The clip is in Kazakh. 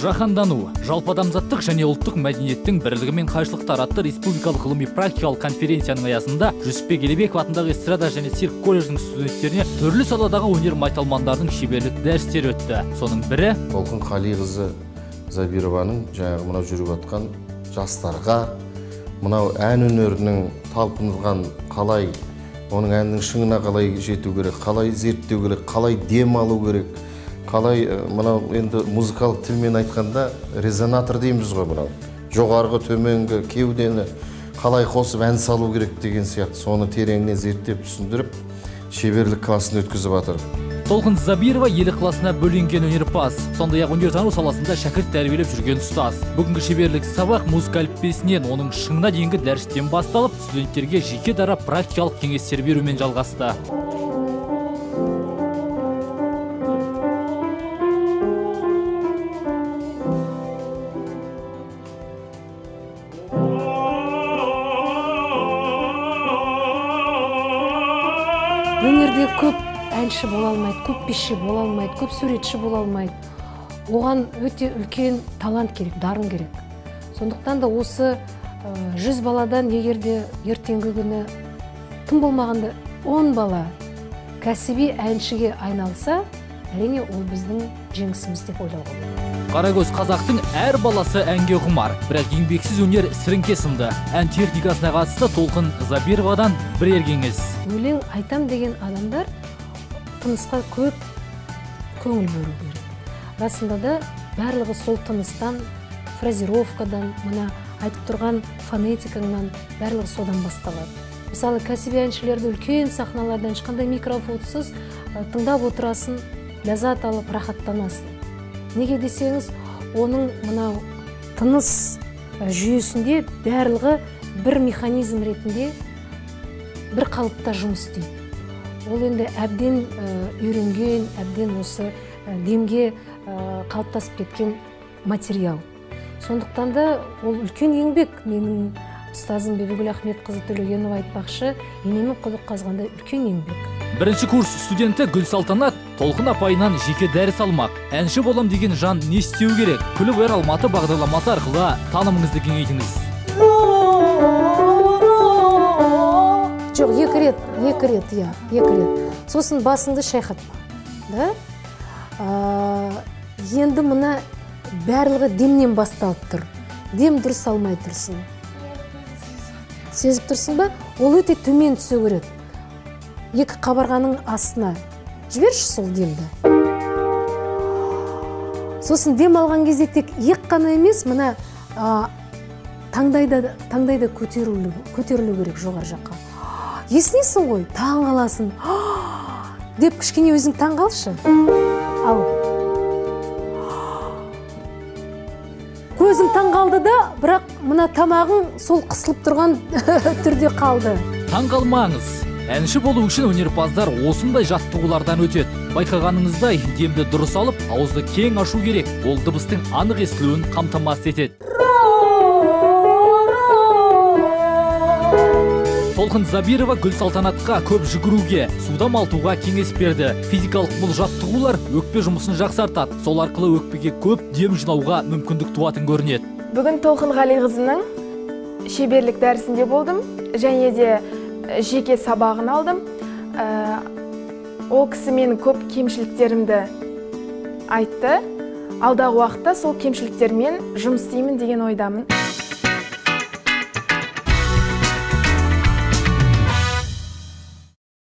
Жаһандану, жалпы адамзаттық және ұлттық мәдениеттің бірлігі мен қайшылықтары атты республикалық ғылыми практикалық конференцияның аясында Жүсіпбек Елебеков атындағы эстрада және цирк колледжінің студенттеріне түрлі саладағы өнер майталмандарының шеберлік дәрістері өтті. Соның бірі Толқын Қалиқызы Забированың жаңағы мынау жүріп жатқан жастарға мынау ән өнерінің талпынған қалай, оның әннің шыңына қалай жету керек, қалай зерттеу керек, қалай дем алу керек, қалай мынау енді музыкалық тілмен айтқанда резонатор дейміз ғой, мынау жоғарғы төменгі кеудені қалай қосып ән салу керек деген сияқты, соны тереңінен зерттеп түсіндіріп шеберлік классын өткізіп жатыр. Толқын Забирова ел ықыласына бөленген өнерпаз, сондай-ақ өнертану саласында шәкірт тәрбиелеп жүрген ұстаз. Бүгінгі шеберлік сабақ музыка әліппесінен оның шыңына дейінгі дәрістен басталып, студенттерге жеке дара практикалық кеңестер берумен жалғасты. Өнерде көп әнші бола алмайды, көп биші бола алмайды, көп суретші бола алмайды. Оған өте үлкен талант керек, дарын керек. Сондықтан да осы 100 баладан егер де ертеңгі күні тым болмағанда 10 бала кәсіби әншіге айналса, әрине ол біздің жеңісіміз деп ойлауға болады. Қарагөз қазақтың әр баласы әнге құмар, бірақ еңбексіз өнер сіріңке сынды. Ән техникасына қатысты Толқын Забировадан бірер кеңес. Өлең айтам деген адамдар тынысқа көп көңіл бөлу керек. Расында да барлығы сол тыныстан, фразировкадан, мына айтып тұрған фонетикаңнан барлығы содан басталады. Мысалы, кәсіби әншілерді үлкен сахналардан ешқандай микрофонсыз тыңдап отырасың, ләззат алып рахаттанасың. Неге десеңіз, оның мынау тыныс жүйесінде барлығы бір механизм ретінде бір қалыпта жұмыс істейді. Ол енді әбден үйренген, әбден осы демге қалыптасып кеткен материал. Сондықтан да ол үлкен еңбек. Менің ұстазым Бибігүл Ахметқызы Төлегенова айтпақшы, инемен құдық қазғандай үлкен еңбек. Бірінші курс студенті Гүлсалтанат Толқын апайынан жеке дәріс алмақ. Әнші болам деген жан не істеу керек? Күліп Өр Алматы бағдарламасы арқылы танымыңызды кеңейтіңіз. Жоқ, екі рет, екі рет, иә, екі рет. Сосын басыңды шайқатпа, да? Енді мына барлығы демнен басталып тұр. Дем дұрыс алмай тұрсың. Сезіп тұрсың ба? Ол өте төмен түсу керек. Екі қабырғаның астына. Жіберші сол демді. Сосын дем алған кезде тек иық қана емес, мына, таңдайда көтерілу керек жоғары жаққа. Есінесің ғой, таң қаласың. Деп кішкене өзің таң қалшы. Ал. Көзің таң қалды да, бірақ мына тамағың сол қысылып тұрған түрде қалды. Таң қалмаңыз. Әнші болу үшін өнерпаздар осындай жаттығулардан өтеді. Байқағаныңыздай, демді дұрыс алып, ауызды кең ашу керек. Ол дыбыстың анық естілуін қамтамасыз етеді. Толқын Забирова Гүлсалтанатқа көп жүгіруге, суда малтуға кеңес берді. Физикалық бұл жаттығулар өкпе жұмысын жақсартады. Сол арқылы өкпеге көп дем жинауға мүмкіндік туатын көрінеді. Бүгін Толқын Ғалиқызының шеберлік дәрісінде болдым және де жеке сабағын алдым. Ол кісі менің көп кемшіліктерімді айтты. Алдағы уақытта сол кемшіліктермен жұмыс істеймін деген ойдамын.